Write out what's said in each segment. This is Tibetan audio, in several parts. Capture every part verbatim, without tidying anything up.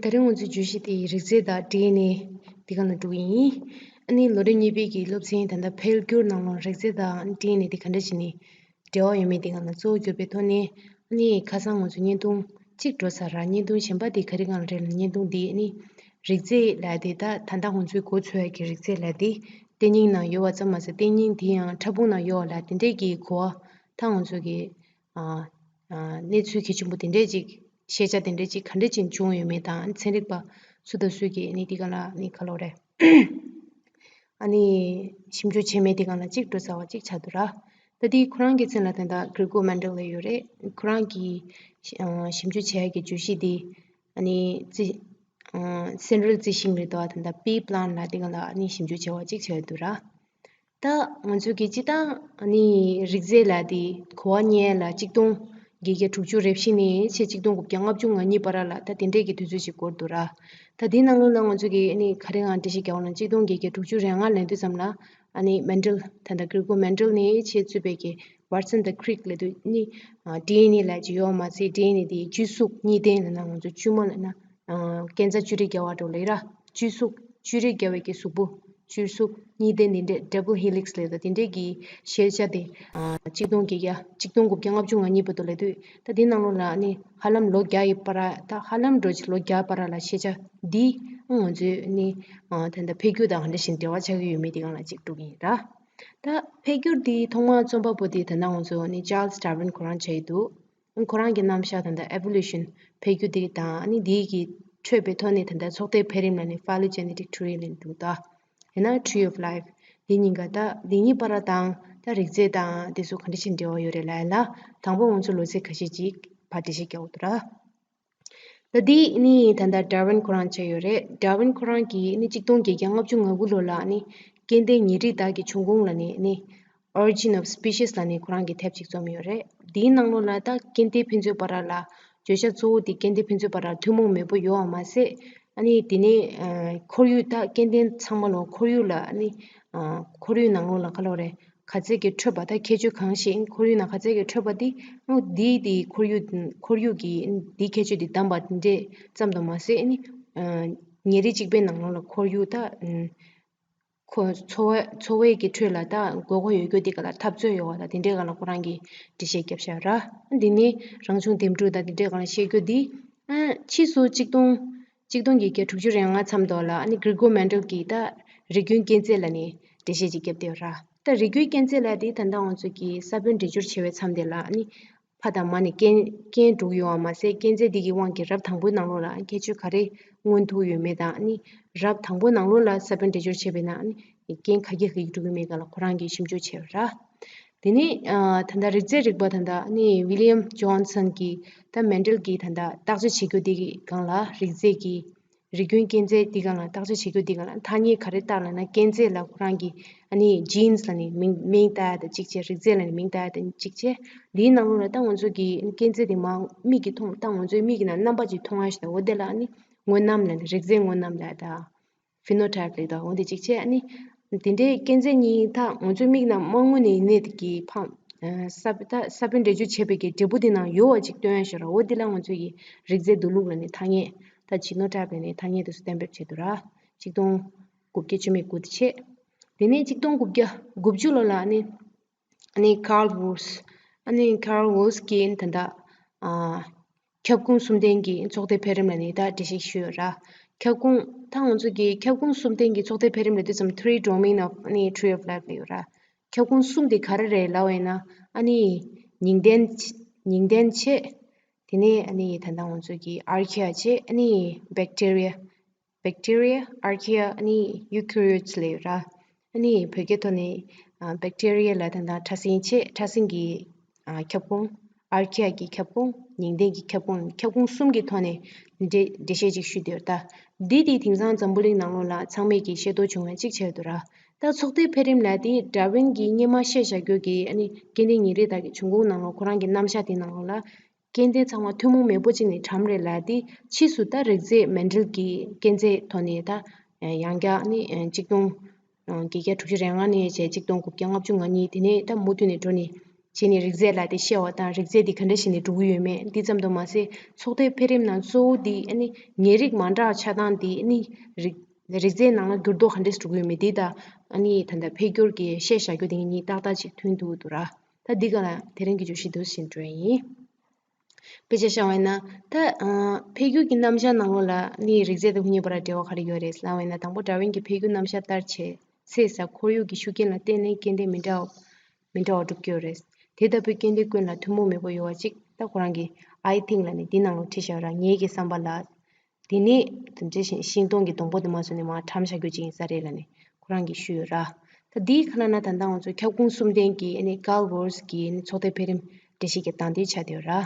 ད་རིང་ང་ཚོའི་བརྗོད་གཞི་དེ་རིགས་རྫས་དང་ཌི་ཨེན་ཨེ་འདི་ག་ལ་འགྲོ་གི་ཡིན། ཨ་ནི་ལོ་རིམ་གཉིས་པའི་གི་སློབ་ཚན་ད་ལྟ་འཕེལ་འགྱུར་ནང་ལ་རིགས་རྫས་དང་ཌི་ཨེན་ཨེ་འདི་ག་འདྲ་བྱས་ནས་འབྲེལ་བ་ཡོད་མེད་འདི་ག་ལ་གཙོ་བོ་གྱུར་པའི་ཐོག་ནས། ཨ་ནི་ཁ་སང་ང་ཚོ་བརྙན་ཐུང་གཅིག་འགྲོ་ཚར་ར། བརྙན་ཐུང་གཞན་པ་དེ་ག་རེ་གང་རེད་ལ། བརྙན་ཐུང་འདི་ཨ་ནི་རིགས་རྫས་ལབ་དེ་ད་ད་ལྟ་ང་ཚོའི་འགོ་ཚུགས་ཡ་གི་རིགས་རྫས་ལབ་དེ་ལྟེ་སྙིང་ནང་ཡོད་པ་ཙམ་མ་ཟད། ལྟེ་སྙིང་དེ་ཡང་ཕྲ་ཕུང་ནང་ཡོད་པ་ལ་དེ་འདྲས་ཀྱི་གོ་བ་ད་ང་ཚོ་གི་ཨ་ཨ་གནས་ཚུལ་གལ་ཆེན་པོ་དེ་འདྲས་ཅིག་ཤེས་བྱ་དེ་འདྲས་ཅིག་ག་འདྲས་ཅིག་བྱུང་ཡོད་མེད་དང་། ཚན་རིག་པ་སུ་དང་སུས་ཀྱིས་ནི་དེ་ག་ལ་ནི་ག་ལོ་རེད། ཨ་ནི་ཞིབ་འཇུག་བྱས་མེད་དེ་ག་ལ་གཅིག་འགྲོ་ཚར་བ་གཅིག་ཆགས་འདུག་ར། ད་དེ་ཁོ་རང་གི་མཚན་ལ་ད་ལྟ་གྷི་རི་གོ་མན་ཌལ་ལབ་ཡོད་རེད། ཁོ་རང་གི་ཞིབ་འཇུག་བྱས་ཡ་གི་བརྗོད་གཞི་དེ་ཨ་ནི་རྩི་སེན་ཊ་རལ་རྩི་ཤིང་རེད་དོ། ད་ལྟ་པི་པི་ལན་ཊ་ལ་དེ་ག་ལ་ཨ་ནི་ཞིབ་འཇུག་བྱས་པ་གཅིག་ཆགས་ཡོད་འདུག་ར། ད་ང་ཚོ་གི་སྤྱིར་བཏང་ཨ་ནི་རིགས་རྫས་ལབ་དེ་གོ་བ་རྙེད་ལ་གཅིག་སྟོང་བརྒྱད་བརྒྱ་དྲུག་ཅུ་རེ་བཞི་ནས་ཕྱེད་གཅིག་སྟོང་དགུ་བརྒྱ་ལྔ་བཅུ་ང་གཉིས་བར་ལ་ད་དེ་འདྲས་ཀྱི་དུས་ཚོད་ཅིག་འགོར་འདུག་ར། ད་དེའི་ནང་ལོགས་ལ་ང་ཚོ་གི་ཨ་ནི་ག་རེ་ང་འགྲེལ་བཤད་རྒྱག་པ་ན་གཅིག་སྟོང་བརྒྱད་བརྒྱ་དྲུག་ཅུ་རེ་ལྔ་ལབ་དུས་ཙམ་ལ་ཨ་ནི་མན་ཌལ་ད་ལྟ་གྷི་རི་གོ་མན་ཌལ་ནས་ཕྱེད་གཙོས་པའི་གི་ཝཊ་སན་དང་ཁི་རིག་ལབ་དུས་ནི་ཌི་ཨེན་ཨེ་ལབ་ཅིག་ཡོད་མ་ཚད། ཌི་ཨེན་ཨེ་དེ་བཅུད་གཟུགས་གཉིས་ལྡན་ལབ་ན་ང་ཚོ་བཅོས་མ་ལབ་ན། ཨ་ཁེན་ཛར་བཅོས་རིགས་བརྒྱབ་པ་འདྲ་ལབ་ར། བཅོས་གཟུགས་བཅོས་རིགས་བརྒྱབ་པའི་གི་གཟུགས་པོ། བཅོས་གཟུགས་གཉིས་ལྡན་དེ་འདྲས་ཌབ་བལ་ཧེ་ལིག་སི་ལབ་ད་དེ་འདྲས་ཀྱི་ཤེས་བྱ་དེ་ཨ་གཅིག་སྟོང་བརྒྱད་བརྒྱ་གཅིག་སྟོང་དགུ་བརྒྱ་ལྔ་བཅུ་ང་གཉིས་བར་དུ་ལབ་དུས་ད་དེ་ནང་ལོགས་ལ་ནི་ཧ་ལམ་ལོ་བརྒྱ་ཡི་བར། ད་ཧ་ལམ་འགྲོ་ཅིག་ལོ་བརྒྱ་བར་ལ་ཤེས་བྱ་འདི་ང་ཚོས་ནི་ཨ་ད་ལྟ་འཕེལ་འགྱུར་དང་ག་འདྲ་ཞིག་འབྲེལ་བ་ཆགས་ཀྱི་ཡོད་མེད་དེ་སྒང་ལ་གཅིག་འགྲོ་གི་ཡིན་ར། ད་འཕེལ་འགྱུར་འདི་ཐོག་མར་རྩོམ་པ་པོ་དེ་ད་ལྟ་ང་ཚོ་ནི་ཅཱརལ་སི་ཌར་ཝིན་ཁོ་རང་བྱས་ཡོད་འདུག་ཁོ་རང་གི་རྣམ་གཞག་ད་ལྟ་ཨེ་བོ་ལུ་ཤན་འཕེལ་འགྱུར་དེ་དང་ཨ་ནི་དེའི་གི་འཕྲོས་པའི་ཐོག་ནས་ད་ལྟ་ཚོགས་སྡེ་འཕེལ་རིམ་ལ་ནི་ཕ་ལོ་ཇེ་ནེ་ཊིག་ཊི་རི་ལབ་འདུག་ད་ཡིན་ན་ཊི་རི་ཨོཕ་ལའིཕ་འདི་གཉིས་ཀ་ད་འདི་གཉིས་བར་དང་ད་རིགས་རྫས་དང་དེ་ཚོ་ག་འདྲ་ཞིག་འབྲེལ་བ་ཡོད་རེད་ལབ་ཡ་ལ། དང་པོ་ང་ཚོ་ལོ་ཚིགས་ཁ་ཤས་ཅིག་ཕར་འགྲེལ་བཤད་རྒྱག་དགོས་འདུག་ར། ད་འདི་ནི་ད་ལྟ་ཌར་ཝིན་ཁོ་རང་བྱས་ཡོད་རེད། ཌར་ཝིན་ཁོ་རང་གིས་ནི་གཅིག་སྟོང་བརྒྱད་བརྒྱ་ལྔ་བཅུ་ང་དགུ་ལོ་ལ་ནི་སྐྱེ་ལྡན་ཉེ་རིགས་དག་གི་བྱུང་ཁུངས་ལ་ནི་ནི་Origin of Species ལ་ནི་ཁོ་རང་གིས་དེབ་ཅིག་རྩོམ་ཡོད་རེད། འདིའི་ནང་ལོགས་ལ་ད་སྐྱེ་ལྡན་ཕན་ཚུན་བར་ལ་བརྗོད་བྱ་གཙོ་བོ་དེ་སྐྱེ་ལྡན་ཕན་ཚུན་བར་ལ་ཐུན་མོང་མེས་པོ་ཡོད་པ་མ་ཟད། ཨ་ནི་དེ་ནས་ཨ་ཁོར་ཡུག་ད་སྐྱེ་ལྡན་ཚང་མ་ལ་ཁོར་ཡུག་ལ་ཨ་ནི་ཨ་ཁོར་ཡུག་ནང་ལོགས་ལ་ག་ལབ་རེད། ག་ཚད་ཀྱི་འཕྲོད་པ་ད་ཁྱད་ཆོས་གང་ཞིག་ཁོར་ཡུག་ནང་ག་ཚད་ཀྱི་འཕྲོད་པ་དེ་འོ་དེའི་དེའི་ཁོར་ཡུག་ཁོར་ཡུག་གི་དེའི་ཁྱད་ཆོས་དེ་ལྡན་པ་འདྲས་ཙམ་དུ་མ་ཟད། ཨ་ནི་ཨ་ཉེ་རིགས་གཅིག་པའི་ནང་ལོགས་ལ་ཁོར་ཡུག་ད་ཨ་ཁོ་འཚོ་བ་འཚོ་བའི་གི་ཁྲོད་ལ་ད་དགོས་མཁོ་ཡོད་རྒྱུ་དེ་ག་ལ་འཐབ་རྩོད་ཡོད་པ་ད་དེ་འདྲའི་ག་ལ་ཁོ་རང་གིས་འགྲེལ་བཤད་བརྒྱབ་བཞག་ར། འདི་ནི་རང་བྱུང་འདེམས་སྒྲུག་ད་དེ་འདྲའི་ག་ལ་བཤད་རྒྱུ་འདི་ཨ་ཕྱིས་སུ་གཅིག་སྟོང་གཅིག་སྟོང་བརྒྱད་བརྒྱ་དྲུག་ཅུ་རེ་ལྔ་མཚམས་ཐོག་ལ་ཨ་ནི་གྷི་རི་གོ་མན་ཌལ་གྱིས་ད་རིགས་རྒྱུན་སྐྱེད་རྫས་ལ་ནི་འགྲེལ་བཤད་ཅིག་བརྒྱབ་བསྡད་ཡོད་ར། ད་རིགས་རྒྱུན་སྐྱེད་རྫས་ལ་དེ་ད་ལྟ་ང་ཚོ་གི་ས་བོན་འདྲེས་སྦྱོར་བྱེད་པའི་མཚམས་དེ་ལ་ཨ་ནི་ཕ་དང་མ་ནས་རྐྱེན་རྐྱེན་འགྲོ་གི་ཡོད་པ་མ་ཟད། སྐྱེད་རྫས་འདི་གི་དབང་གིས་རབས་དང་པོའི་ནང་ལོགས་ལ་ཁྱད་ཆོས་ག་རེ་མངོན་ཐུབ་ཡོད་མེད་དང་། ཨ་ནི་རབས་དང་པོའི་ནང་ལོགས་ལ་ས་བོན་འདྲེས་སྦྱོར་བྱས་པས་ན་ཨ་ནི་རྐྱེན་ག་གི་ག་གི་འགྲོ་གི་མེད་ག་ལ་ཁོ་རང་གིས་ཞིབ་འཇུག་བྱས་པ་ར། དེ་ནས་ཨ་ད་ལྟ་རིགས་རྫས་རིག་པ་ད་ལྟ་ཨ་ནི་ཝི་ལི་ཡམ་ཇོན་སན་གྱིས་ད་མན་ཌལ་གྱིས་ད་ལྟ་བརྟག་དཔྱད་བྱེད་རྒྱུ་དེ་གི་སྒང་ལ་རིགས་རྫས་ཀྱི་རིགས་རྒྱུན་སྐྱེད་རྫས་འདི་ག་ལ་བརྟག་དཔྱད་བྱེད་རྒྱུ་འདི་ག་ལ་ཐ་སྙད་ག་རེ་བཏགས་ལབ་ན། སྐྱེད་རྫས་ལ་ཁོ་རང་གི་ཨ་ནི་ཇིན་སི་ལ་ནི་མིང་མིང་བཏགས་ཡ་དང་གཅིག་བྱས། རིགས་རྫས་ལ་ནི་མིང་བཏགས་ཡ་དང་གཅིག་བྱས། འདིའི་ནང་ལོགས་ལ་ད་ང་ཚོ་གི་སྐྱེད་རྫས་འདི་མ་མིག་གིས་མཐོང་ད་ང་ཚོའི་མིག་གི་ནང་རྣམ་པ་ཅིག་མཐོང་ཡ་ཞིག་དང་འོ་དེ་ལ་ཨ་ནི་སྔོ་རྣམ་ལ་ནི་རིགས་རྫས་སྔོ་རྣམ་ལ་ད་ཕི་ནོ་ཊའིབ་ལ་ད་འོ་དེ་གཅིག་བྱས། ཨ་ནི་དེ་འདྲའི་སྐྱེད་རྫས་གཉིས་ད་ང་ཚོའི་མིག་ནང་མ་མངོན་ནས་ཡིན་ནའི་དེ་གི་ཕ་ཨ་ས་ད་ས་བོན་འདྲེས་སྦྱོར་བྱས་པའི་གི་འབྲས་བུ་དེ་ནང་ཡོད་པ་ཅིག་སྟོན་ཡ་ཞིག་ར། འོ་དེ་ལ་ང་ཚོ་གི་རིགས་རྫས་འདུག་ལུགས་ལ་ནི་ཐ་སྙད་ད་ཇི་ནོ་ཊའིབ་ལ་ནི་ཐ་སྙད་དེ་ཚོ་གཏན་འབེབས་བྱས་འདུག་ར། གཅིག་སྟོང་དགུ་བརྒྱ་བཅུ་མེད་དགུ་དེ་བྱས། དེ་ནས་གཅིག་སྟོང་དགུ་བརྒྱ་དགུ་བཅུ་ལོ་ལ་ནི་ཨ་ནི་ཀཱརལ་ཝུར་སི། ཨ་ནི་ཀཱརལ་ཝུར་སི་གིས་ད་ལྟ་ཨ་ཁྱབ་ཁོངས་གསུམ་ལྡན་གྱི་ཚོགས་སྡེ་འཕེལ་རིམ་ལ་ནི་ད་འགྲེལ་བཤད་ཞུས་ཡོད་ར། ཁྱབ་ཁོངས་ད་ང་ཚོ་གི་ཁྱབ་ཁོངས་གསུམ་ལྡན་གྱི་ཚོགས་སྡེ་འཕེལ་རིམ་ལ་དུས་ཙམ་three domain of ཨ་ནི་tree of life ལ་ཡོད་ར། ཁྱབ་ཁོངས་གསུམ་དེ་ག་རེ་རེད་ལབ་པ་ཡིན་ན། ཨ་ནི་ཉིང་ལྡན་ཉིང་ལྡན་བྱས། དེ་ནས་ཨ་ནི་ད་ལྟ་ང་ཚོ་གི་ཨར་ཁི་ཡ་བྱས། ཨ་ནི་བེག་ཊི་རི་ཡ། བེག་ཊི་རི་ཡ། ཨར་ཁི་ཡ། ཨ་ནི་ཡུ་ཀེ་རི་ཡོ་ཊི་སི་ལབ་ཡོད་ར། ཨ་ནི་བོད་སྐད་ཐོག་ནས་ཨ་བེག་ཊི་རི་ཡ་ལ་ད་ལྟ་ཕྲ་སྲིན་བྱས། ཕྲ་སྲིན་གྱི་ཨ་ཁྱབ་ཁོངས། ཨར་ཁི་ཡ་གི་ཁྱབ་ཁོངས། ཉིང་ལྡན་གྱི་ཁྱབ་ཁོངས། ཁྱབ་ཁོངས་གསུམ་གྱི་ཐོག་ནས་འགྲེལ་འགྲེལ་བཤད་ཅིག་ཞུས་འདུག་ད་འདི་དེ་དེང་སང་འཛམ་བུ་གླིང་ནང་ལོགས་ལ་ཚང་མས་ཀྱིས་ཤེས་རྟོགས་བྱུང་བ་ཅིག་ཆགས་འདུག་ར། ད་ཚོགས་སྡེ་འཕེལ་རིམ་ལབ་དེ་ཌར་ཝིན་གྱིས་སྔོན་མ་བཤད་བཞག་རྒྱུ་གི་ཨ་ནི་སྐྱེ་ལྡན་ཉེ་རིགས་དག་གི་བྱུང་ཁུངས་ནང་ལོགས་ཁོ་རང་གི་རྣམ་གཞག་དེ་ནང་ལོགས་ལ། སྐྱེ་ལྡན་ཚང་མ་ཐུན་མོང་མེས་པོ་ཅིག་ནས་གྲམ་རེད་ལབ་དེ། ཕྱིས་སུ་ད་རིགས་རྫས་མན་ཌལ་གྱིས་སྐྱེད་རྫས་ཐོག་ནས་ད་ཡང་བསྐྱར་ནི་གཅིག་སྟོང་བརྒྱད་བརྒྱ་དྲུག་ཅུ་རེ་ལྔ་ནས་བྱས་གཅིག་སྟོང་དགུ་བརྒྱ་ལྔ་བཅུ་ང་གཉིས། དེ་ནས་ད་མུ་མཐུད་ནས་འགྲོ་ནས་ བྱས་ནས་རིགས་རྫས་ལ་དེ་བཤད་པ་དང་རིགས་རྫས་དེ་ག་འདྲ་བྱས་ནས་འགྲོ་གི་ཡོད་མེད་འདི་ཙམ་དུ་མ་ཟད་ཚོགས་སྡེ་འཕེལ་རིམ་ནང་གཙོ་བོ་དེ་ཨ་ནི་ཉེ་རིགས་མ་འདྲ་བ་ཆགས་སྟངས་དེ་ཨ་ནི་རིགས་རིགས་རྫས་ནང་ལ་འགྱུར་ལྡོག་ག་འདྲ་འགྲོ་གི་ཡོད་མེད་འདི་དང་ཨ་ནི་ད་ལྟ་འཕེལ་འགྱུར་གྱི་བཤད་བཞག་རྒྱུ་དེ་གཉིས་ཏག་ཏག་ཅིག་མཐུན་འདུག་འདུག་ར། ད་འདི་ག་ལ་དེ་རིང་གི་བརྗོད་གཞི་འདུག་ཟིན་འགྲོ་ཡིན། དཔེ་ཆ་བཞག་པ་ཡིན་ན་ད་ཨ་འཕེལ་འགྱུར་གྱི་རྣམ་གཞག་ནང་ལོགས་ལ་ནི་རིགས་རྫས་དང་ཧུ་ཉེ་བར་འབྲེལ་བ་ག་རེ་ཡོད་རེད་ལབ་པ་ཡིན་ན། དང་པོ་ཌར་ཝིན་གྱི་འཕེལ་འགྱུར་རྣམ་གཞག་ལྟར་བྱས་ཚེ་ས་ཁོར་ཡུག་གི་ཤུགས་རྐྱེན་ལ་བརྟེན་ནས་སྐྱེ་ལྡན་མི་འདྲ་བ་མི་འདྲ་བ་འགྲུབ་ཀྱི་ཡོད་རེད། དེ་ལྟ་བུའི་སྐྱེ་ལྡན་ཀུན་ལ་ཐུན་མོང་མེས་པོ་ཡོད་པ་ཅིག་ད་ཁོ་རང་གི་I think ལ་ནི་འདི་ནང་ལོགས་བྲིས་བཞག་ར། ངེད་ཀྱི་བསམ་པ་ལ། དེ་ནི་དེ་འདྲ་ཞིང་ཤིང་སྡོང་གི་སྡོང་པོ་དེ་མ་བཟོས་ནས་མར་བཀྲམ་བཞག་རྒྱུ་ཅིག་ཡིན་ས་རེད་ལབ་ནས་ཁོ་རང་གིས་ཞུས་ཡོད་ར། ད་འདིའི་ཁ་ལ་ན་ད་ལྟ་ང་ཚོ་ཁྱབ་ཁོངས་གསུམ་ལྡན་གྱི་ཨ་ནི་Carl Woese གི་ཨ་ནི་ཚོགས་སྡེ་འཕེལ་རིམ་འགྲེལ་བཤད་ཀྱི་སྟངས་དེ་ཆགས་བསྡད་ཡོད་ར།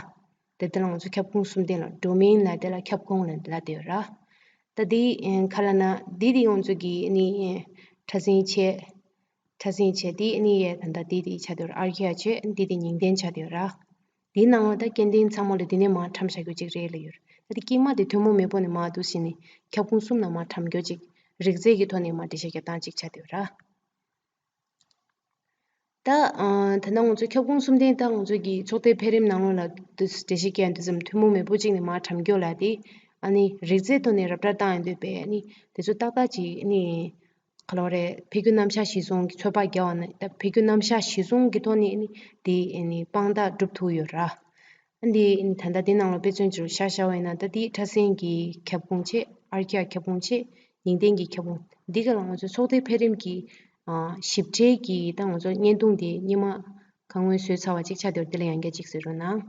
དེ་ལྟར་ང་ཚོ་ཁྱབ་ཁོངས་གསུམ་ལྡན་ལ་ཌོ་མེན་ལ་དེ་ལ་ཁྱབ་ཁོངས་ལ་ལབ་བསྡད་ཡོད་ར། ད་འདིའི་ཁ་ལ་ན་འདི་དེ་ང་ཚོ་གི་ཨ་ནི་ཕྲ་སྲིན་བྱས། ཕྲ་སྲིན་བྱས་དེ་ཨ་ནི་ཡས་ད་ལྟ་དེ་དེ་ཆགས་བསྡད་ཡོད་ར། Archaea བྱས་འདི་དེ་ཉིང་ལྡན་ཆགས་བསྡད་ཡོད་ར། དེའི་ནང་ལ་ད་སྐྱེ་ལྡན་ཚང་མ་ལ་དེ་ནས་མར་བཀྲམ་བཞག་རྒྱུ་ཅིག་རེད་ལབ་ཡོད། ད་དེ་དཀྱིལ་མ་དེ་ཐུན་མོང་མེས་པོ་ནས་མར་འདུག་ཟིན་ནས་ཁྱབ་ཁོངས་གསུམ་ལ་མར་བཀྲམ་རྒྱུ་ཅིག་རིགས་རྫས་ཀྱི་ཐོག་ནས་མར་འགྲེལ་བཤད་རྒྱག་སྟངས་ཅིག་ཆགས་བསྡད་ཡོད་ར། ད་ཨ་ད་ལྟ་ང་ཚོ་ཁྱབ་ཁོངས་གསུམ་ལྡན་ད་ང་ཚོ་གི་ཚོགས་སྡེ་འཕེལ་རིམ་ནང་ལོགས་ལ་འདུག་འགྲེལ་བཤད་རྒྱག་ཡ་འདི་ཙམ་ཐུན་མོང་མེས་པོ་ཅིག་ནས་མར་བཀྲམ་རྒྱུ་ལ་དེ་ཨ་ནི་རིགས་རྫས་ཐོག་ནས་ར་སྤྲོད་བཏང་ཡ་འདོད་པས་ཨ་ནི་དེ་ཚོ་ཏག་ཏག་ཅིག་ཨ་ནི། ག་ལོ་རེད། འཕེལ་འགྱུར་རྣམ་གཞག་གཞིར་བཟུང་གི་ཚོད་དཔག་བརྒྱབ་པ་ན་ད་འཕེལ་འགྱུར་རྣམ་གཞག་གཞིར་བཟུང་གི་ཐོག་ནས་ནི་དེ་ནི་དཔང་རྟགས་གྲུབ་ཐུབ་ཡོད་ར། འདི་ད་ལྟ་འདི་ནང་ལ་དཔེ་མཚོན་གྱི་ཆ་བཞག་པ་ཡིན་ན་ད་འདི་ཕྲ་སྲིན་གྱི་ཁྱབ་ཁོངས་བྱས། ཨར་ཁི་ཡ་ཁྱབ་ཁོངས་བྱས། ཉིང་ལྡན་གྱི་ཁྱབ་ཁོངས་འདི་ག་ལ་ང་ཚོའི་ཚོགས་སྡེ་འཕེལ་རིམ་གྱི་ཞིབ་ཕྲའི་གི་ད་ང་ཚོ་བརྙན་ཐུང་དེ་སྔོན་མ་གང་སྔོན་བཟོས་ཚར་བ་ཅིག་ཆགས་བསྡད་པ་འདི་ལ་ཡང་བསྐྱར་ཅིག་གཟིགས་རོགས་གནང་།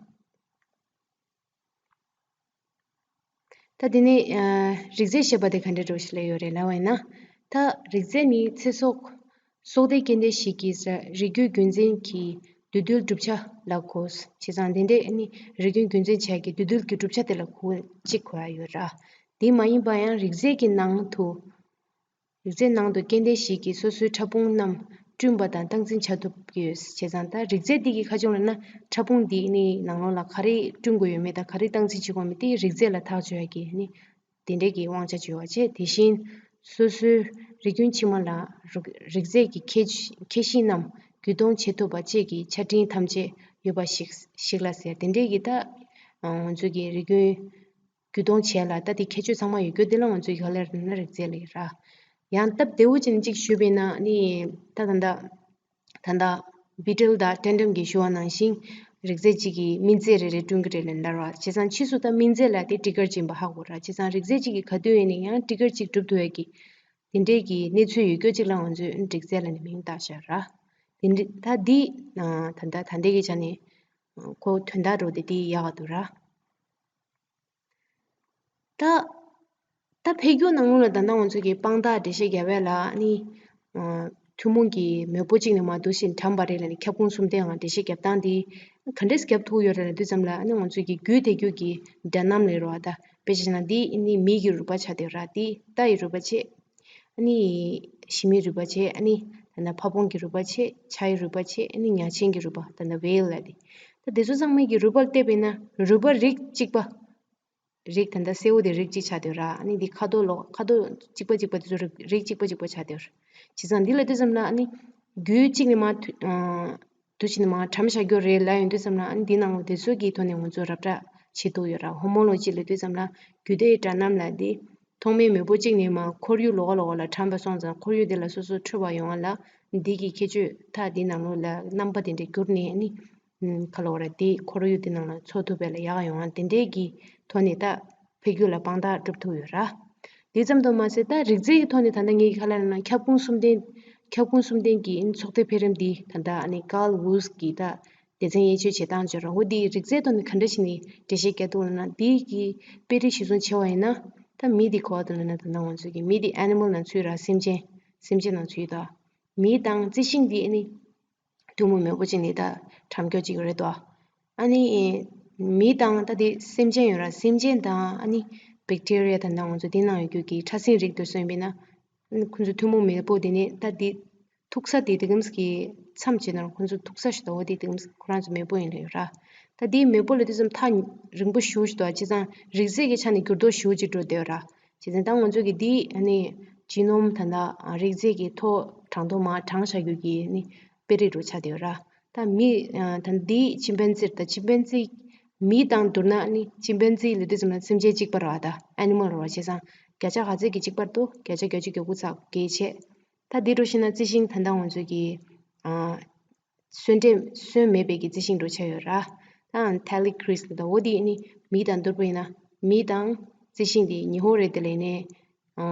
ད་དེ་ནས་རིགས་རྫས་ཞེས་པ་དེ་ག་འདྲ་འདྲ་ཞིག་ལ་ཡོད་རེད་ལབ་པ་ཡིན་ན། ད་རིགས་རྫས་ནི་ཚེ་སྲོག་སྲོག་ལྡན་སྐྱེ་ལྡན་ཞིག་གི་རིགས་རྒྱུད་རྒྱུན་འཛིན་གྱི་འདུས་རྡུལ་གྲུབ་ཆ་ལ་གོ། བྱས་ཙང་དེ་འདྲས་ནི་རིགས་རྒྱུད་རྒྱུན་འཛིན་བྱ་ཡག་གི་འདུས་རྡུལ་གྱི་གྲུབ་ཆ་དེ་ལ་གོ་གཅིག་གོ་ཡ་ཡོད་ར། དེ་མ་ཡིན་པ་ཡང་རིགས་རྫས་ཀྱི་ནང་དུ། རིགས་རྫས་ནང་དུ་སྐྱེ་ལྡན་ཞིག་གིས་སོ་སོའི་ཕྲ་ཕུང་རྣམས་བསྐྲུན་པ་དང་སྟངས་འཛིན་བྱ་ཐུབ་ཀྱི་ཡོད། བྱས་ཙང་ད་རིགས་རྫས་འདི་གི་ཁ་ཕྱོགས་ལ་ན་ཕྲ་ཕུང་འདི་ནི་ནང་ལོགས་ལ་ག་རེ་བསྐྲུན་དགོས་ཡོད་མེད་དང་ག་རེ་སྟངས་འཛིན་བྱེད་དགོས་མེད་དེ་རིགས་རྫས་ལ་ཐག་གཅོད་ཡ་གི་ནི་དེ་འདྲས་ཀྱི་དབང་ཆ་ཅིག་ཡོད་པ་བྱས། དེ་བཞིན་སོ་སོའི་རིགས་རྒྱུན་ཕྱི་མ་ལ་རིགས་རིགས་རྫས་ཀྱི་ཁྱད་ཁྱད་གཤིས་རྣམས་རྒྱུད་སྟོང་བྱེད་ཐུབ་པ་བཅས་ཀྱི་ཆ་འཕྲིན་ཐམས་ཅད་ཡོད་པ་ཞིག་ཞིག་ལ་ཟེར། དེ་འདྲས་ཀྱི་ད་ང་ཚོ་གི་རིགས་རྒྱུན་རྒྱུད་སྟོང་བྱས་ལ་ད་དེ་ཁྱད་ཆོས་ཚང་མ་ཡོད་རྒྱུ་དེ་ལ་ང་ཚོས་ག་ལ་ཟེར་ན་རིགས་རྫས་ལ་ཡོད་ར། ཡང་སྟབས་བདེ་བོ་ཅན་གཅིག་ཞུས་པས་ན་ནི་ད་ད་ད་ད་ད་བི་ཊལ་དང་ཊན་ཌམ་གྱིས་ཞུ་བ་ནང་བཞིན་རིགས་རྫས་གཅིག་གིས་སྨན་རྫས་རེ་རེ་བསྐྲུན་གྱི་རེད་ལབ་འདྲ་བ། བྱས་ཙང་ཕྱིས་སུ་ད་སྨན་རྫས་ལ་དེ་ཊི་གར་ཅིག་ཡིན་པ་ཧ་གོ་ར། བྱས་ཙང་རིགས་རྫས་གཅིག་གིས་ག་དུས་ཡིན་ན་ཡང་ཊི་གར་ཅིག་གྲུབ་ཐུབ་ཡ་གི་དེ་འདྲས་ཀྱི་གནས་ཚུལ་ཡོད་རྒྱུ་གཅིག་ལ་ང་ཚོས་རིགས་རྫས་ལ་ནི་མིང་བཏགས་བཞག་ར། དེ་འདྲས་ད་འདི་ད་ད་ད་འདི་གི་ཆ་ནས་ཁོ་དོན་དག་རོ་དེ་དེ་ཡག་ག་འདུག་ར། ད་ད་འཕེལ་འགྱུར་ནང་ལོགས་ལ་ད་ལྟ་ང་ཚོ་གི་དཔང་རྟགས་འགྲེལ་བཤད་རྒྱབ་ཡ་ལ་ནི་ཐུན་མོང་གི་མེས་པོ་གཅིག་ནས་མར་འདུག་བཞིན་བཀྲམ་པ་རེད་ལབ་ནས་ཁྱབ་ཁོངས་གསུམ་ལྡན་ལ་འགྲེལ་བཤད་རྒྱབ་སྟངས་དེ་ག་འདྲས་རྒྱབ་ཐུབ་ཡོད་རེད་ལབ་དུས་ཙམ་ལ་ནི་ང་ཚོ་གི་རྒྱུད་དེ་རྒྱུད་ཀྱི་སྒྲ་གནམ་ལས་རོ་ད་དཔེ་བྱས་ན་འདི་ནི་མིག་གི་རུས་པ་ཆགས་བསྡད་ཡོད་ར། འདི་རྟ་ཡི་རུས་པ་བྱས། ཨ་ནི་ཞི་མིའི་རུས་པ་བྱས། ཨ་ནི་ད་ལྟ་ཕ་བོང་གི་རུས་པ་བྱས། བྱ་ཡི་རུས་པ་བྱས། ཨ་ནི་ཉ་ཆེན་གྱི་རུས་པ་ད་ལྟ་ཝེལ་ལ་དེ། ད་དེ་ཚོ་ཚང་མའི་གི་རུས་པ་བལྟས་པས་ན་རུས་པ་རིགས་གཅིག་པ། རིགས་ད་ལྟ་སེར་པོ་དེ་རིགས་གཅིག་ཆགས་བསྡད་ཡོད་ར། ཨ་ནི་འདི་ཁ་དོག་ལོག་ཁ་དོག་གཅིག་པ་གཅིག་པ་དེ་ཚོ་རིགས་རིགས་གཅིག་པ་གཅིག་པ་ཆགས་བསྡད་ཡོད་ར། བྱས་ཙང་འདི་ལ་དུས་ཙམ་ལ་ཨ་ནི་རྒྱུད་གཅིག་ནས་མར་དུ་ཨ་དུ་ཕྱིན་ནས་མར་བཀྲམ་བཞག་རྒྱུ་རེད་ལབ་ཡོང་དུས་ཙམ་ལ་ཨ་ནི་འདི་ནང་ལོགས་དེ་ཚོ་གི་ཐོག་ནས་ང་ཚོ་ར་སྤྲོད་བྱེད་ཐུབ་ཡོད་ར། ཧོ་མོ་ལོ་ཇི་ལབ་དུས་ཙམ་ལ་རྒྱུད་སྡེའི་སྒྲ་གནམ་ལ་འདི་ཐོག་མའི་མེས་པོ་གཅིག་ནས་མར་ཁོར་ཡུག་ལོགས་ལོགས་ལ་བཀྲམ་པ་སོང་ཙང་ཁོར་ཡུག་དེ་ལ་སོ་སོ་འཕྲོད་པ་ཡོང་བ་ལ་འདི་གི་ཁྱད་ཆོས་ད་འདི་ནང་ལོགས་ལ་རྣམ་པ་དེ་འདྲ་གྱུར་ནས་ཨ་ནི། ཁ་ལོ་ར་དེ་ཁོར་ཡུག་དེ་ནང་ལ་འཚོ་ཐུབ་པ་ལ་ཡག་ཡོང་བ་དེ་འདྲའི་གི་ཐོག་ནས་ད་འཕེལ་འགྱུར་ལ་དཔང་རྟགས་གྲུབ་ཐུབ་ཡོད་ར། དེ་ཙམ་དུ་མ་ཟད་ད་རིགས་རྫས་ཀྱི་ཐོག་ནས་ད་ལྟ་ངེད་ཀྱི་ཁ་ལ་ན་ཁྱབ་ཁོངས་གསུམ་ལྡན་ཁྱབ་ཁོངས་གསུམ་ལྡན་གྱི་ཚོགས་སྡེ་འཕེལ་རིམ་འདི་ད་ལྟ་ཨ་ནི་ཀཱལ་ཝུས་ཀྱི་ད་སྡེ་ཚན་དབྱེ་གཅོད་བྱེད་སྟངས་བརྗོད་ར། འོ་དེ་རིགས་རྫས་ཐོག་ནས་ག་འདྲ་ཞིག་ནས་འགྲེལ་བཤད་རྒྱག་ཐུབ་ལབ་ན་དེ་གི་དཔེ་རིས་གཞིར་བཟུང་བྱས་པ་ཡིན་ན་ད་མི་དེ་ག་པར་འདུག་ལབ་ན་ད་ལྟ་ང་ཚོ་གི་མི་དེ་ཨེ་ནི་མལ་ནང་ཚུད་ར། སེམས་ཅན་སེམས་ཅན་ནང་ཚུད་ད་མི་དང་རྩི་ཤིང་དེ་ཨ་ནི། ཐུན་མོང་མེས་པོ་གཅིག་ནས་ད་གྲམ་རྒྱག་ཅིག་རེད་དོ། ཨ་ནི་མི་དང་ད་དེ་སེམས་ཅན་ཡོད་ར། སེམས་ཅན་དང་ཨ་ནི་བེག་ཊི་རི་ཡ་དང་ད་ང་ཚོ་དེ་ནང་ཡོད་རྒྱུ་གི་ཕྲ་སྲིན་རིགས་དེ་ཚོ་ཡིན་པས་ན་ཨ་ནི་ཁོང་ཚོ་ཐུན་མོང་མེས་པོ་དེ་ནས་ད་དེ་ཐུག་ས་དེ་དེ་གམ་གི་མཚམས་བྱས་ན་ཁོང་ཚོ་ཐུག་ས་ཞིག་དོ། དེ་དེ་གམ་ཁོ་རང་ཚོ་མེས་པོ་ཡིན་ལ་ཡོད་ར། ད་དེ་མེས་པོ་ལ་དེ་ཙམ་ཐག་རིང་པོ་ཞུ་ཞིག་དོ། བྱས་ཙང་རིགས་རྫས་ཀྱི་ཆ་ནས་འགྱུར་ལྡོག་ཞུ་ཅིག་འགྲོ་བསྡད་ཡོད་ར། བྱས་ཙང་ད་ང་ཚོ་གི་དེ་ཨ་ནི་ཇི་ནོམ་ད་ད་རིགས་རྫས་ཀྱི་ཐོ་གྲངས་ཐོ་མར་བགྲངས་བཞག་རྒྱུ་གི་ཨ་ནི་དཔེ་རིས་རུ་ཆགས་བསྡད་ཡོད་ར། ད་མི་ད་འདི་ཆིམ་པན་ཛི་ད་ཆིམ་པན་ཛི་མི་དང་བསྡུར་ན་ནི་ཆིམ་པན་ཛི་ལབ་དུས་ཙམ་ལ་སེམས་ཅན་གཅིག་པ་རེད་བ། ད་ཨེ་ནི་མལ་རེད་བ། བྱས་ཙང་བརྒྱ་ཆ་ག་ཚོད་ཀྱི་གཅིག་པ་རེད་འདུག་བརྒྱ་ཆ་བརྒྱད་ཅུ་གྱ་དགུ་ཚོད་བརྒལ་བྱས། ད་འདི་འདྲ་བྱས་ན་རྩི་ཤིང་ད་ལྟ་ང་ཚོས་ཀྱི་ཨ་སོན་འབྲས་སོན་མེད་པའི་གི་རྩི་ཤིང་འདྲ་ཆགས་ཡོད་ར། ད་ཐེ་ལི་ཁི་རིས་ལབ་ད་འོ་དེ་ནི་མི་དང་བསྡུར་བ་ཡིན་ན་མི་དང་རྩི་ཤིང་དེ་ཉི་ཧོང་རེད། དེ་ལས་ནས་ཨ་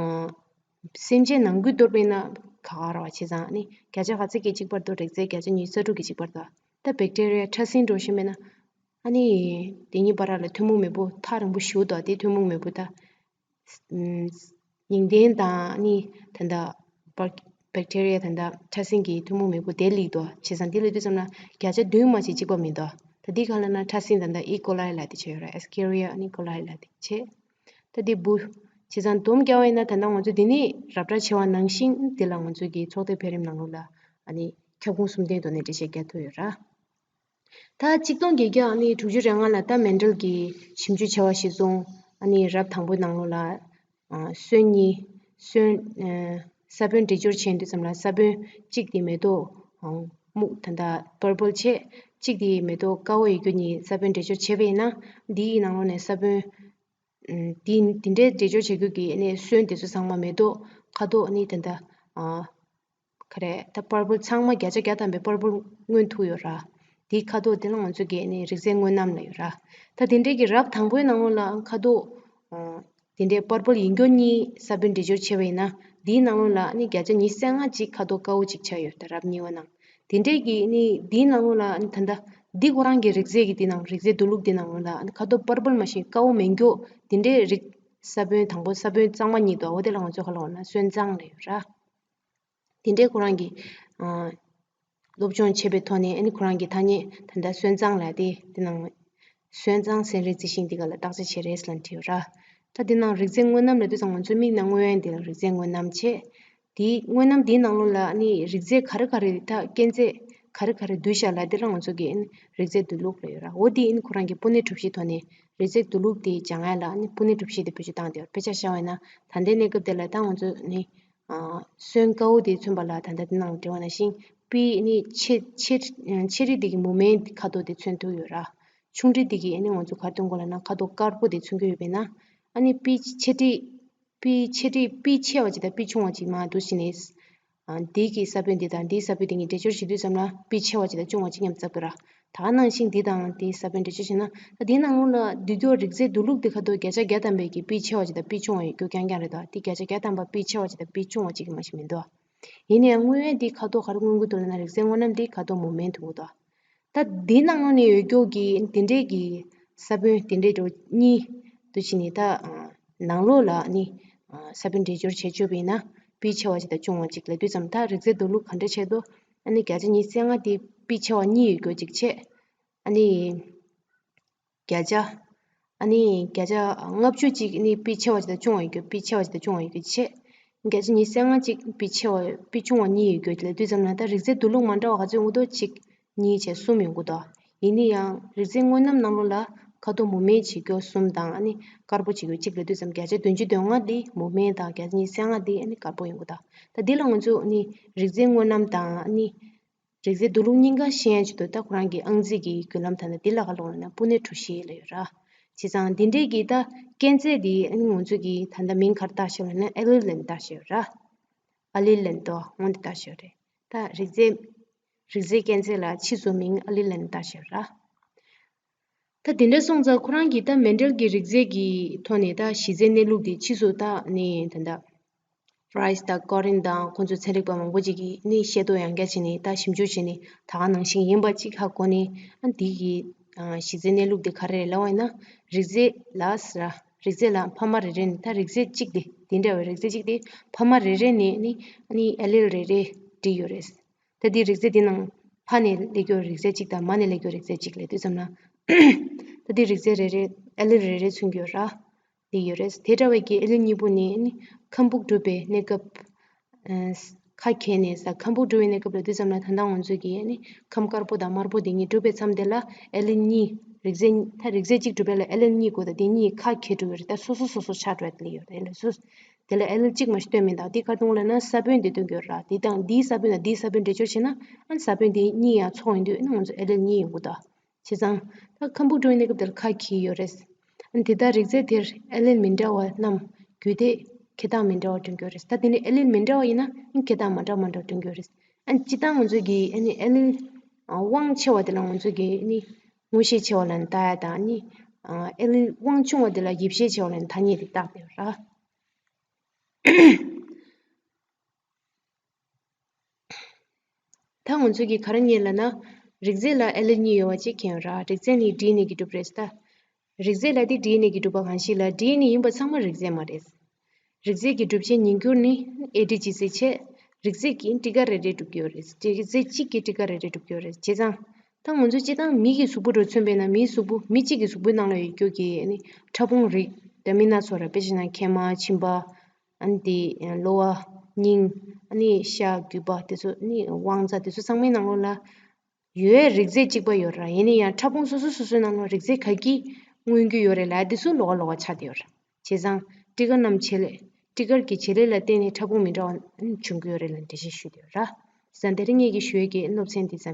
སེམས་ཅན་ནང་ཁུལ་བསྡུར་བ་ཡིན་ན་ག་ག་རེད་བ། བྱས་ཙང་ནི་བརྒྱ་ཆ་ག་ཚོད་ཀྱི་གཅིག་པ་རེད་འདུག་རིགས་རྫས་བརྒྱ་ཆ་ཉི་ཤུ་རྩ་དྲུག་གི་གཅིག་པ་རེད་འདུག་ད་བེག་ཊེ་རི་ཡ་ཕྲ་སྲིན་འདྲ་བོ་ཤེས་མེད་ན། ཨ་ནི་དེ་གཉིས་བར་ལ་ཐུན་མོང་མེས་པོ་ཐག་རིང་པོ་ཞེ་པོ་འདུག་དེ་ཐུན་མོང་མེས་པོ་ད་ཨམ་ཉིན་ལྡན་དང་ཨ་ནི་ད་ལྟ་བེག་ཊེ་རི་ཡ་ད་ལྟ་ཕྲ་སྲིན་གྱི་ཐུན་མོང་མེས་པོ་དེ་ལེགས་འདུག་བྱས་ཙང་དེ་ལབ་དུས་ཙམ་ལ་བརྒྱ་ཆ་བདུན་མ་ཞིག་གཅིག་པ་མི་འདུག་ད་དེ་ག་ལབ་ན་ཕྲ་སྲིན་ད་ལྟ་ཨི་ཀོ་ལའི་ལབ་དེ་བྱས་ཡོད་ར། ཨེས་ཀེ་རི་ཡ་ཨ་ནི་ཀོ་ལའི་ལབ་དེ་བྱས། ད་དེ་འབུ། བྱས་ཙང་སྡོམ་རྒྱག་པ་ཡིན་ན་ད་ལྟ་ང་ཚོ་འདི་ནས་རབ་བསྒྲགས་བྱས་པ་ནང་བཞིན་འདི་ལ་ང་ཚོ་གི་ཚོགས་སྡེ་འཕེལ་རིམ་ནང་ལོགས་ལ་ཨ་ནི་ཁྱབ་ཁོངས་སུམ་ལྡན་ཐོག་ནས་འགྲེལ་བཤད་རྒྱག་ཐུབ་ཡོད་ར། ད་གཅིག་སྟོང་བརྒྱད་བརྒྱ་ཨ་ནི་དྲུག་ཅུ་རེ་ལྔ་ལ་ད་མན་ཌལ་གྱི་ཞིབ་འཇུག་བྱ་བ་གཞིར་བཟུང་ཨ་ནི་རབས་དང་པོའི་ནང་ལོགས་ལ་ཨ་སོན་གཉིས། སོན་ཨ་ས་བོན་འདྲེས་སྦྱོར་བྱེད་དུས་ཙམ་ལ་ས་བོན་གཅིག་དེ་མེ་ཏོག་ཨ་སྨུག་ད་ལྟ་པར་པལ་བྱས། གཅིག་དེ་མེ་ཏོག་དཀར་པོ་ཡོད་རྒྱུ་གཉིས་ས་བོན་འདྲེས་སྦྱོར་བྱས་པ་ཡིན་ན་འདིའི་ནང་ལོགས་ནས་ས་བོན་ཨ་དེ་དེ་འདྲའི་འདྲེས་སྦྱོར་བྱེད་རྒྱུ་གི་ཨ་ནི་སོན་དེ་ཚོ་ཚང་མ་མེ་ཏོག་ཁ་དོག་ཨ་ནི་ད་ལྟ་ཨ་ག་རེ་ད་པར་པལ་ཚང་མ་བརྒྱ་ཆ་བརྒྱ་ཐམ་པའི་པར་པལ་མངོན་ཐུབ་ཡོད་ར། དེའི་ཁ་དོག་དེ་ལ་ང་ཚོ་གིས་ཨ་ནི་རིགས་རྫས་དངོས་རྣམ་ལབ་ཡོད་ར། ད་དེ་འདྲའི་གི་རབས་དང་པོའི་ནང་ལོགས་ལ་ཁ་དོག་ཨ་དེ་འདྲའི་པར་པལ་ཡིན་རྒྱུ་གཉིས་ས་བོན་འདྲེས་སྦྱོར་བྱས་པ་ཡིན་ན་དེའི་ནང་ལོགས་ལ་ཨ་ནི་བརྒྱ་ཆ་ཉི་ཤུ་རྩ་ལྔ་གཅིག་ཁ་དོག་དཀར་པོ་གཅིག་ཆགས་ཡོད་རེད། ད་རབས་གཉིས་པ་ནང་དེ་འདྲས་ཀྱི་ནི་འདིའི་ནང་ལོགས་ལ་ད་ལྟ་འདི་ཁོ་རང་གི་རིགས་རྫས་ཀྱི་འདི་ནང་རིགས་རྫས་འདུས་ལུགས་འདི་ནང་ལོགས་ལ་ཁ་དོག་པར་པལ་མ་གཏོགས་དཀར་པོ་མེད་རྒྱུ་འདི་འདྲའི་རིགས། ས་བོན་དང་པོ་ས་བོན་གཙང་མ་གཉིས་འདུག་འོ་དེ་ལ་ང་ཚོས་ག་ལབ་ན་སོན་གཙང་ལབ་ཡོད་ར། འདི་འདྲའི་ཁོ་རང་གི་ཨ་སློབ་སྦྱོང་བྱས་པའི་ཐོག་ནས་ཨ་ནི་ཁོ་རང་གི་ཐ་སྙད་ད་ལྟ་སོན་གཙང་ལབ་དེ་འདི་ནང་སོན་གཙང་སེན་རི་རྩི་ཤིང་འདི་ག་ལ་བརྟག་དཔྱད་བྱས་རེད་ལབ་བྲིས་ཡོད་ར། ད་འདི་ནང་རིགས་རྫས་དངོས་རྣམ་ལབ་དུས་ཙམ་ང་ཚོའི་མིག་ནང་མངོན་ཡོད་འདི་ལ་རིགས་རྫས་དངོས་རྣམ་བྱས། དེའི་དངོས་རྣམ་དེའི་ནང་ལོགས་ལ་ནི་རིགས་རྫས་ག་རེ་ག་རེ་ད་རྐྱེན་རྫས་ག་རེ་ག་རེ་འདུས་བཞག་ལབ་དེ་ལ་ང་ཚོ་གིས་ནི་རིགས་རྫས་འདུས་ལུགས་ལབ་ཡོད་ར། འོ་དེ་ནི་ཁོ་རང་གི་པུ་ནེ་གྲུབ་གཞི་ཐོག་ནས་རིགས་རྫས་འདུས་ལུགས་དེ་སྦྱང་ཡ་ལ་ནི་པུ་ནེ་གྲུབ་གཞི་དེ་བེད་སྤྱོད་བཏང་བསྡད་ཡོད་ར། དཔེ་ཆ་བཞག་པ་ཡིན་ན་ད་ལྟའི་གནས་སྐབས་དེ་ལ་ད་ང་ཚོ་ནི་ཨ་སོན་དཀར་པོ་དེ་མཚོན་པ་ལ་ད་ལྟ་དེ་ནང་འབྲེལ་བ་ནང་བཞིན་པི་ནི་ཆེ་ཆེ་ཆེ་རིགས་དེ་གི་མུ་མེན་ཁ་དོག་དེ་མཚོན་ཐུབ་ཡོད་ར། ཆུང་རིགས་དེ་གི་ཨ་ནི་ང་ཚོ་ག་རེ་སྟོན་དགོས་ལབ་ན་ཁ་དོག་དཀར་པོ་དེ་མཚོན་གྱི་ཡོད་པས་ན་ཨ་ནི་པི་ཆེ་རིགས། པི་ཆེ་རིགས་པི་ཆེ་བ་ཅིག་དང་པི་ཆུང་བ་ཅིག་མར་འདུག་བྱས་ནས། ཨ་འདི་གི་ས་བོན་འདི་དང་འདིའི་ས་བོན་འདི་གཉིས་འདྲེས་སྦྱོར་བྱེད་དུས་ཙམ་ལ་པི་ཆེ་བ་ཅིག་དང་ཆུང་བ་ཅིག་མཉམ་བརྩེགས་དགོས་ར། ད་ག་ནང་བཞིན་འདི་དང་འདིའི་ས་བོན་འདྲེས་སྦྱོར་བྱས་ན་ད་འདིའི་ནང་ལོགས་ལ་འདུས་རྒྱུ་རིགས་རྫས་འདུས་ལུགས་འདི་ཁ་དོག་བརྒྱ་ཆ་བརྒྱ་ཐམ་པའི་གི་པི་ཆེ་བ་ཅིག་དང་པི་ཆུང་བ་ཡོད་རྒྱུ་རྐྱང་རྐྱང་རེད་དོ། འདི་བརྒྱ་ཆ་བརྒྱ་ཐམ་པ་པི་ཆེ་བ་ཅིག་དང་པི་ཆུང་བ་ཅིག་མ་ཞིག་མི་འདུག་ཡིན་ནའང་དངོས་ཡོད་འདི་ཁ་དོག་ག་རེ་མངོན་གྱི་འདུག་ལབ་ན་རིགས་རྫས་དངོས་རྣམ་འདི་ཁ་དོག་མུ་མེན་འདུག་གི་འདུག་ད་འདི་ནང་ལོགས་ནས་ཡོད་རྒྱུ་གི་འདི་འདྲས་ཀྱི་ས་བོན་འདི་འདྲས་འགྲོ་གཉིས་འདུ་བྱས་ནས་ད་ནང་ལོགས་ལ་ནི་ས་བོན་འདྲེས་སྦྱོར་བྱེད་བཅུག་པ་ཡིན་ན་པི་ཆེ་བ་ཅིག་དང་ཆུང་བ་ཅིག་ལབ་དུས་ཙམ་ད་རིགས་རྫས་འདུས་ལུགས་ག་འདྲ་བྱས་འདུག་ཨ་ནི་བརྒྱ་ཆ་ཉི་ཤུ་རྩ་ལྔ་དེ་པི་ཆེ་བ་གཉིས་ཡོད་རྒྱུ་ཅིག་བྱས། ཨ་ནི་བརྒྱ་ཆ། ཨ་ནི་བརྒྱ་ཆ་ལྔ་བཅུ་ཅིག་ནི་པི་ཆེ་བ་ཅིག་དང་ཆུང་བ་ཡོད་རྒྱུ། པི་ཆེ་བ་ཅིག་དང་ཆུང་བ་ཡོད་རྒྱུ་བྱས། བརྒྱ་ཆ་ཉི་ཤུ་རྩ་ལྔ་ཅིག་པི་ཆེ་བ་པི་ཆུང་བ་གཉིས་ཡོད་རྒྱུ་ལབ་དུས་ཙམ་ན་ད་རིགས་རྫས་འདུས་ལུགས་མ་འདྲ་བ་ག་ཚོད་ཡོང་གི་འདུག་གཅིག་གཉིས་བྱས་གསུམ་ཡོང་གི་འདུག་ཡིན་ན་ཡང་རིགས་རྫས་དངོས་རྣམ་ནང་ལོགས་ལ་ཁ་དོག་མུ་མེན་བྱེད་རྒྱུ་གསུམ་དང་ཨ་ནི་དཀར་པོ་བྱེད་རྒྱུ་གཅིག་ལབ་དུས་ཙམ་བརྒྱ་ཆ་བདུན་ཅུ་དོན་ལྔ་འདི་མུ་མེན་དང་བརྒྱ་ཆ་ཉི་ཤུ་རྩ་ལྔ་འདི་ཨ་ནི་དཀར་པོ་ཡོང་གི་འདུག་ད་འདི་ལ་ང་ཚོ་ཨ་ནི་རིགས་རྫས་དངོས་རྣམ་དང་ཨ་ནི། རིགས་རྫས་འདུས་ལུགས་གཉིས་ཀ་ཤེས་ཡ་ཆེད་དུ་ད་ཁོ་རང་གི་ཨང་རྩིས་ཀྱི་བརྒྱུད་ལམ་དང་འདི་ལ་ག་ལབ་ན་པུ་ནེ་གྲུབ་གཞི་ལབ་ཡོད་ར། བྱས་ཙང་འདི་འདྲས་ཀྱི་ད་རྐྱེན་རྫས་འདི་ཨ་ནི་ང་ཚོ་གི་ད་ལྟ་མིང་ག་རེ་བཏགས་ཤག་ལབ་ན་ཨེ་ལིལ་ལབ་ནས་བཏགས་ཤག་ཡོད་ར། ཨ་ལིལ་ལབ་ནས་འདུག་འོ་འདི་བཏགས་ཤག་ཡོད་རེད། ད་རིགས་རྫས་རིགས་རྫས་རྐྱེན་རྫས་ལ་ཕྱིས་སུ་མིང་ཨ་ལིལ་ལབ་ནས་བཏགས་ཤག་ཡོད་ར། ད་དེ་འདྲ་སོང་ཙང་ཁོ་རང་གིས་ད་མན་ཌལ་གྱི་རིགས་རྫས་ཀྱི་ཐོག་ནས་ད་གཞི་རྩའི་གནས་ལུགས་དེ་ཕྱིས་སུ་ད་ནི་ད་ལྟ་རའི་སི་དང་ཀོ་རིན་དང་ཁོང་ཚོ་ཚན་རིག་པ་མང་པོ་ཅིག་གིས་ནི་ཤེས་རྟོགས་ཡང་བསྐྱར་བྱས་ནས་ད་ཞིབ་འཇུག་བྱས་ནས་ད་ག་ནང་བཞིན་ཡིན་པ་ཅིག་ཧ་གོ་ནས་ཨ་འདི་གི་ཨ་གཞི་རྩའི་གནས་ལུགས་དེ་ག་རེ་རེད་ལབ་པ་ཡིན་ན་རིགས་རྫས་ལ་ཟེར་ར། རིགས་རྫས་ལ་ཕ་མ་རེ་རེ་ནས་ད་རིགས་རྫས་གཅིག་དེ་དེ་འདྲ་བའི་རིགས་རྫས་གཅིག་དེ་ཕ་མ་རེ་རེ་ནས་ནི་ཨ་ནི་ཨེ་ལིལ་རེ་རེ་བསྒྲིགས་ཡོད་རེད། ད་འདི་རིགས་རྫས་འདི་ནང་ཕ་ནས་སླེབས་ཡོད་རིགས་རྫས་གཅིག་དང་མ་ནས་སླེབས་ཡོད་རིགས་རྫས་གཅིག་ལབ་དུས་ཙམ་ན། ད་འདི་རིགས་རྫས་རེ་རེ་ཨེ་ལིལ་རེ་རེ་མཚོན་གྱི་ཡོད་ར། འདི་ཡོད་རེད། དེ་འདྲ་བའི་གི་ཨེ་ལིལ་གཉིས་པོ་ནི་ནི་ཁམ་སྦུག་གྲུབ་པའི་གནས་སྐབས། ཨ་ཁ་གྱེས་ནས་ས་ཁམ་སྦུག་གྲུབ་པའི་གནས་སྐབས་ལབ་དུས་ཙམ་ན་ད་ལྟ་ང་ཚོས་ཀྱི་ནི་ཁམ་དཀར་པོ་དང་དམར་པོ་དེ་གཉིས་གྲུབ་པའི་མཚམས་དེ་ལ་ཨེ་ལིལ་གཉིས་རིགས་རྫས་ད་རིགས་རྫས་གཅིག་གྲུབ་པ་ལ་ཨེ་ལིལ་གཉིས་དགོས། ད་དེ་གཉིས་ཁ་གྱེས་འགྲོ་གི་རེད། ད་སོ་སོ་སོ་སོ་ཆགས་འགྲོ་ཡ་དེ་ལ་ཡོད་རེད་ལ་སོ། དེ་ལ་ཨེ་ལེལ་གཅིག་མ་གཏོགས་མེད། ད་དེ་ག་རེ་སྟོན་གྱི་ཡོད་ལབ་ན་ས་བོན་དེ་སྟོན་གྱི་ཡོད་རེད། དེ་དང་དེའི་ས་བོན་དང་དེའི་ས་བོན་འདྲ་སྦྱོར་བྱས་ན་ཨ་ནི་ས་བོན་དེ་གཉིས་ཡང་ཚོགས་ཡོང་དུས་ཨ་ནི་ང་ཚོ་ཨེ་ལེལ་གཉིས་ཡོང་གི་འདུག་བྱས་ཙང་ད་ཁམ་བུ་འགྲོ་ཡི་གནས་སྐབས་དེར་ཁ་འཁྱེར་ཡོད་རེད། ཨ་ནི་དེ་ལྟར་རིགས་རྫས་དེར་ཨེ་ལེལ་མི་འདྲ་བ་རྣམས་རྒྱུད་སྡེ་ཁྱད་སྟངས་མི་འདྲ་བ་སྟོན་གྱི་ཡོད་རེད། ད་དེ་ནི་ཨེ་ལེལ་མི་འདྲ་བ་ཡིན་ན་ཨ་ནི་ཁྱད་སྟངས་མ་འདྲ་མ་འདྲ་སྟོན་གྱི་ཡོད་རེད། ཨ་ནི་སྤྱིར་བཏང་ང་ཚོ་གི་ཨ་ནི་ཨེ་ལེལ་ཨ་དབང་ཆེ་བ་དེ་ལ་ང་ཚོ་གི་ཨ་ནི་མངོན་ཤེས་ཆེ་བ་ལབ་ནས་བཏགས་ཡ་དང་ཨ་ནི་ཨ་ཨེ་ལེལ་དབང་ཆུང་བ་དེ་ལ་ཡིབ་ཤེས་ཆེ་བ་ལབ་ནས་ཐ་སྙད་དེ་བཏགས་བསྡད་ཡོད་རེད། ད་ང་ཚོ་གིས་ག་རེ་རྙེད་ལབ་ན། རིགས་རྫས་ལ་ཨེ་ལེལ་གཉིས་ཡོད་པ་ཅིག་མཁྱེན་ཡོད་ར། རིགས་རྫས་ནི་ཌི་ཨེན་ཨེ་གིས་གྲུབ་རེད་ད། རིགས་རྫས་ལ་དེ་ཌི་ཨེན་ཨེ་གིས་གྲུབ་པ་གང་ཞིག་ལ་ཌི་ཨེན་ཨེ་ཡིན་པ་ཚང་མ་རིགས་རྫས་མ་རེད། རིགས་རྫས་ཀྱི་གྲུབ་ཆའི་ཉིང་སྐྱུར་ནི་ཨེ་ཊི་ཇི་ཟེར་བྱས། རིགས་རྫས་ཀྱི་སྤྲི་དཀར་རེ་རེ་གྲུབ་ཀྱི་ཡོད་རེད། རིགས་རྫས་གཅིག་གི་སྤྲི་དཀར་རེ་རེ་གྲུབ་ཀྱི་ཡོད་རེད། བྱས་ཙང་། ད་ང་ཚོ་སྤྱིར་བཏང་མི་གི་གཟུགས་པོ་འདྲ་མཚོན་པས་ན་མིའི་གཟུགས་པོ་མི་གཅིག་གི་གཟུགས་པོའི་ནང་ལ་ཡོད་རྒྱུ་གི་ཨ་ནི་ཕྲ་ཕུང་རིགས་འདྲ་མིན་སྣ་ཚོགས་རེད། དཔེ་བྱས་ན་མཁལ་མ་མཆིན་པ། ཨ་ནི་དེ་གློ་བ། སྙིང་། ཨ་ནི་ཤ་རྒྱུས་པ་དེ་ཚོ་ཨ་ནི་དབང་རྩ་དེ་ཚོ་ཚང་མའི་ནང་ལོགས་ལ་ཡོད་རིགས་རྫས་གཅིག་པ་ཡོད་ར། ཡིན་ན་ཡང་ཕྲ་ཕུང་སོ་སོ་སོ་སོའི་ནང་ལོགས་རིགས་རྫས་ག་གིས་མངོན་རྒྱུ་ཡོད་རེད་ལབ་དེ་ཚོ་ལོགས་ཀ་ལོགས་ཀ་ཆགས་བསྡད་ཡོད་ར། བྱས་ཙང་སྤྲི་དཀར་རྣམས་བྱེད་ལས། སྤྲི་དཀར་གྱི་བྱེད་ལས་ལ་བརྟེན་ནས་ཕྲ་ཕུང་མི་འདྲ་བ་བྱུང་གི་ཡོད་རེད་ལབ་འགྲེལ་བཤད་ཞུས་བསྡད་ཡོད་ར། བྱས་ཙང་དེ་རིང་ངེད་ཀྱིས་ཞུ་ཡས་ཀྱི་སློབ་ཚན་འདི་ཙམ།